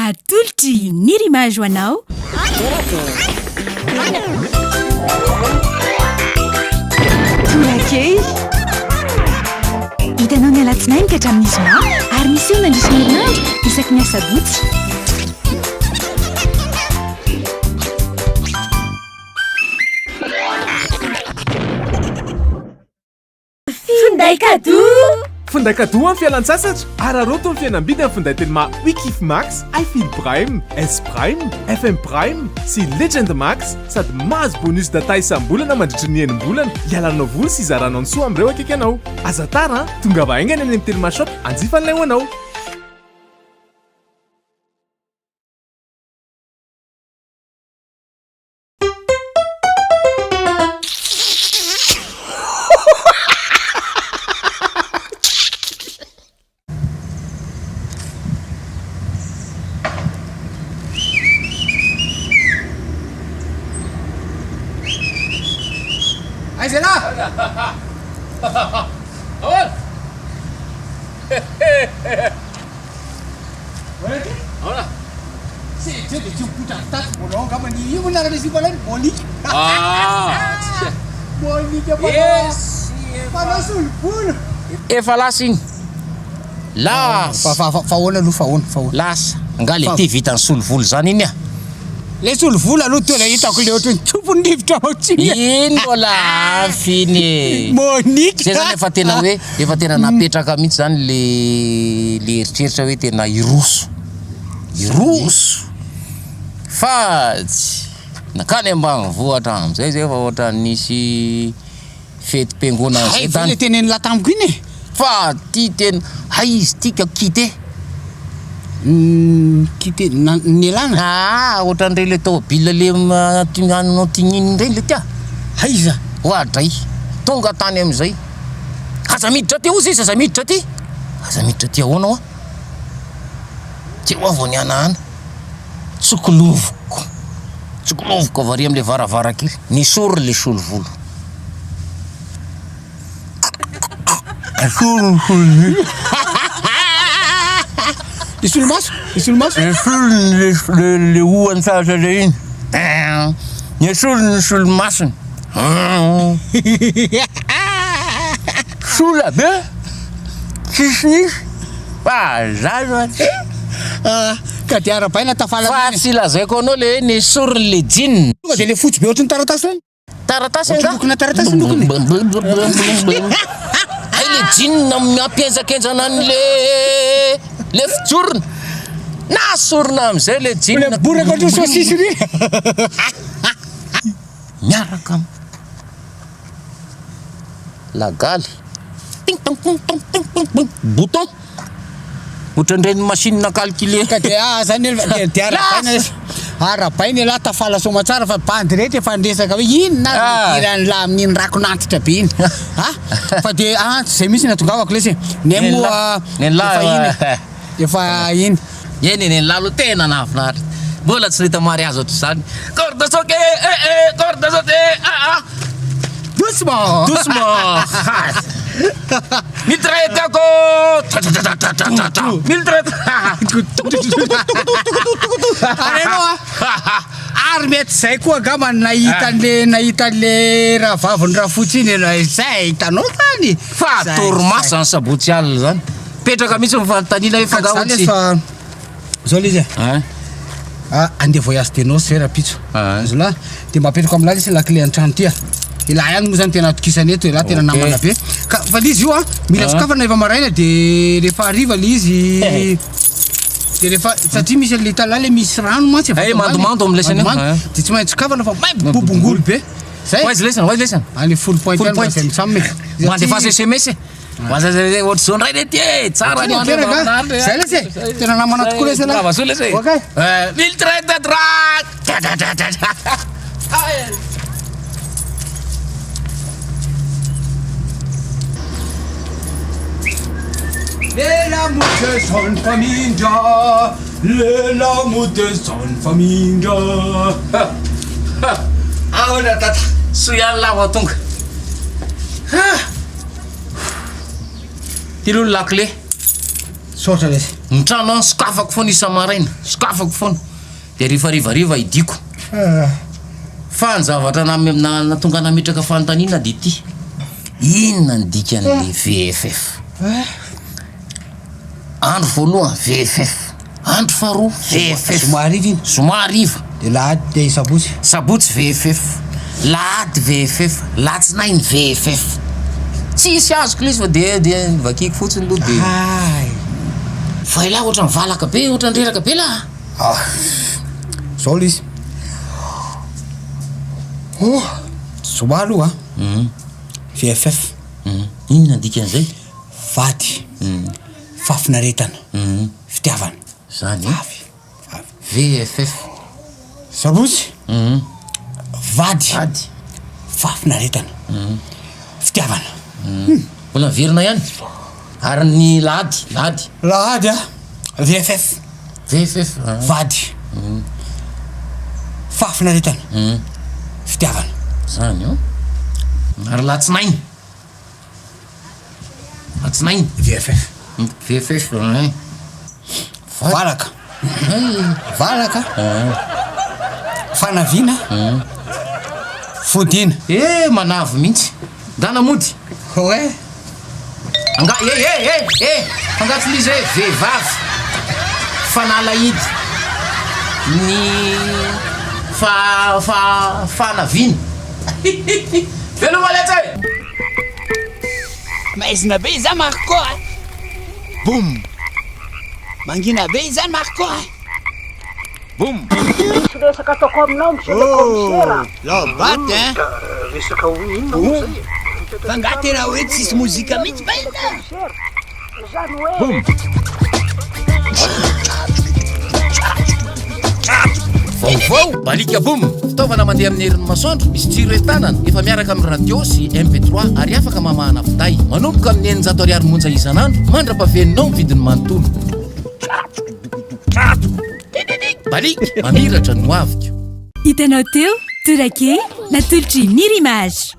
Atolotry Nirimage ho anao. Torakely. Hitanao ny alatsinainy ka hatramin'ny zoma ary miseho mandritra ny herinandro isaky ny asabotsy. Finday cadeau! Finday cadeau amin'ny fialan-tsasatra! Araraoty ny fihenam-bidy amin'ny finday Telma Wikif Max, iFeel Prime, S Prime, FM Prime sy Legend Max sady mahazo bonus data isam-bolana mandritra ny enim-bolana hialanao voly sy hizaranao ny soa amin'ireo akaiky anao. Aza tara an! Tongava haingana eny amin'ny Telma Shop hanjifa an'ilay ho anao! Aiza elah? Ahoana? Ahoana? Tsy dia tsy mipoitra avy tato mbola ao angamba ny io moa anarana izy io mbola Monique. Ah! Monique mpanao mpanao solobolo. Efa lasa iny. Lasa. Fa fa fa ahoana aloha fa ahoana fa ahoana. Lasa. Angaha le ty vitan'ny solovolo zany iny ah? Le solovolo aloha tena hitako le ohatran'ny tsofin'ny rivotra ao tsy. Iny mbola hafa iny e. Monique. Zay zany efa tena hoe efa tena napetraka mihitsy zany le le eritreritra hoe tena hiroso. Hiroso. Fa tsy nankany ambanivohitra amizay zay fa ohatran'ny nisy fetim-piangonana Hay zay ve tany. le tenenin'lah tamiko iny e? Fa ty tena hay izy ty ka quitté. Quitté na nialana? Aa ohatran'ireny le tômôbila le antininy ireny le ty a. Aiza? Oadray. Tonga tany amin'izay. Aza miditra aty hozy izy, aza miditra aty. Aza miditra aty ahoana hoa? Teo aho vao nihanahana. Tsokolovoka. Tsokolovoka avy ary amin'ilay varavarankely. Nesoriny ilay solovolo. Esoriny ny solovolo. Ny solomaso? Ny solomaso? Esoriny le le le ohany tsara le iny. Nesoriny ny solomasony. Sola be, tsisy nify, fa za zany. Ka dia arahabaina tafala Fa tsy lazaiko anao le hoe nesoriny le jean. Tonga dia le fotsy be ohatry ny taratasy ireny. Taratasy Ohatry angaha? lokona taratasy ny lokony. Hay le jean mampihenjakenjana an'le le fijorona. Nasorina am'izay le jean. Le boraka ohatry ny saucisse ry. Miaraka am lagaly. Ting tong tong tong tong tong tong. Bouton. Ohatran'ireny machine à calculer. Ka dia ah zany dia dia arahabaina Lasa. arahabaina ialahy tafala soamatsara fa bandy rehetra efa niresaka hoe inona ary Ah. ny idiran'lah amin'iny rakon'antitra be iny. Ah fa dia ah tsy zay mihitsy natongavako lesy e. Ny ahy moa Nen'lah efa iny e. Efa iny. Eny e, nen'lah aloha tena nahafinaritra. Mbola tsy nahita mariazy ohatr'izany. Corde saute eh eh, corde saute ah ah. Doucement. Doucement. Mitraillette ako. Mitraillette. Ary ianao ah. Ary mety zay koa angamba no nahita an'le nahita an'le rahavavin'i Rafotsy iny ianao. Izay hitanao zany. Fa torimaso zany sabotsy alina zany. Petraka mihitsy ny fanontaniana hoe fa Fa angaha zany tsy. fa zao le izy e. Hein? Ah, andeha voyage de noces ve rahampitso? Ah. Azonao? Dia mba apetrako amin'lah lesy la clé an-trano ty ah. Elah ihany moa zany tena atokisana eto, elah tena Ok. namana be. Ka fa le izy io ah, mila Ah. sokafana rehefa maraina de rehefa hariva le izy. De rehefa satria misy an'le tala le misy rano mantsy avy Eh, ato ambany. mandomando amin'ilay seny io. Mandomando. Ah. De tsy maintsy sokafana fa maimbo bobongolo be. Zay. Ho aiza lesy? Ho aiza lesy? Any full point Full any point. mba zay mitsam e. Mandefasa SMS e. Ohatr'izao indray re ty e! Tsara ny andro Tanteraka. mahafinaritra e. Zay lesy e. Tena namana tokoa lesy ialahy. Brava soa lesy e. Ok. Eh, Mille 33! Lela motezan'ny famindra, lela motezan'ny famindra. Ahoana tata? Soa ihany lahy vao tonga. Ty aloha ny lakile. Saotra lesy. Ny trano an, sokafako foana isa-maraina, sokafako foana. Dia rehefa harivariva hidiako. Fa ny zavatra nahatonga nametraka fanontaniana dia ity, inona ny dikan'ilay VFF? Andro voalohany VFF, andro faharoa VFF. Zoma hariva iny? Zoma hariva. Dia lahady dia sabotsy? Sabotsy VFF, lahady VFF, latsinainy VFF. Tsisy azoko ilay izy fa dia dia novakiko fotsiny aloha dia. Hay! Fa elah ohatran'ny valaka be, ohatran'ny reraka be lah. Ah! Zao ilay izy. Oh! Zoma aloha an. VFF. Inona ny dikan'izay? Vady. Fahafinaretana. Fitiavana. Zany e? Vavy. Vavy. VFF. Sabotsy. Vady. Vady. Fahafinaretana. Fitiavana. Mbola miverina ihany. Ary ny lahady, lahady. Lahady a, VFF. VFF. Vady. Fahafinaretana. Fitiavana. Zany an. Ary latsinainy. Latsinainy. VFF. VFF, hein. Valaka. Valaka. Fanaviana. Fodiana. Eh, manavy mihitsy. Ndana mody. Ouais. Anga, eh, eh, eh, eh, anga tsy misy hoe vehivavy fanalahidy ny fa, fa, fanaviana. Veloma letsy e! Maizina be izany Marco a! Boum! Mangina be izany Marco a! Boum! Misy resaka ataoko aminao monsieur le commissaire a! Lao baty hein! Resaka ho inona moa zay e? Fa nga tena hoe tsisy mozika mihitsy va ita? Zany hoe. Boum! Vaovao! Balika Boum! Fitaovana mandeha amin'ny herin'ny masoandro, misy jiro entanana, efa miaraka amin'ny radio sy MP3 ary afaka mamahana finday. Manomboka amin'ny 600 ariary monja isan'andro mandra-pahaveninao ny vidiny manontolo. Baliaka, mamiratra ny hoaviko. Hitanao teo, Torakely, natolotr'i Nirimage.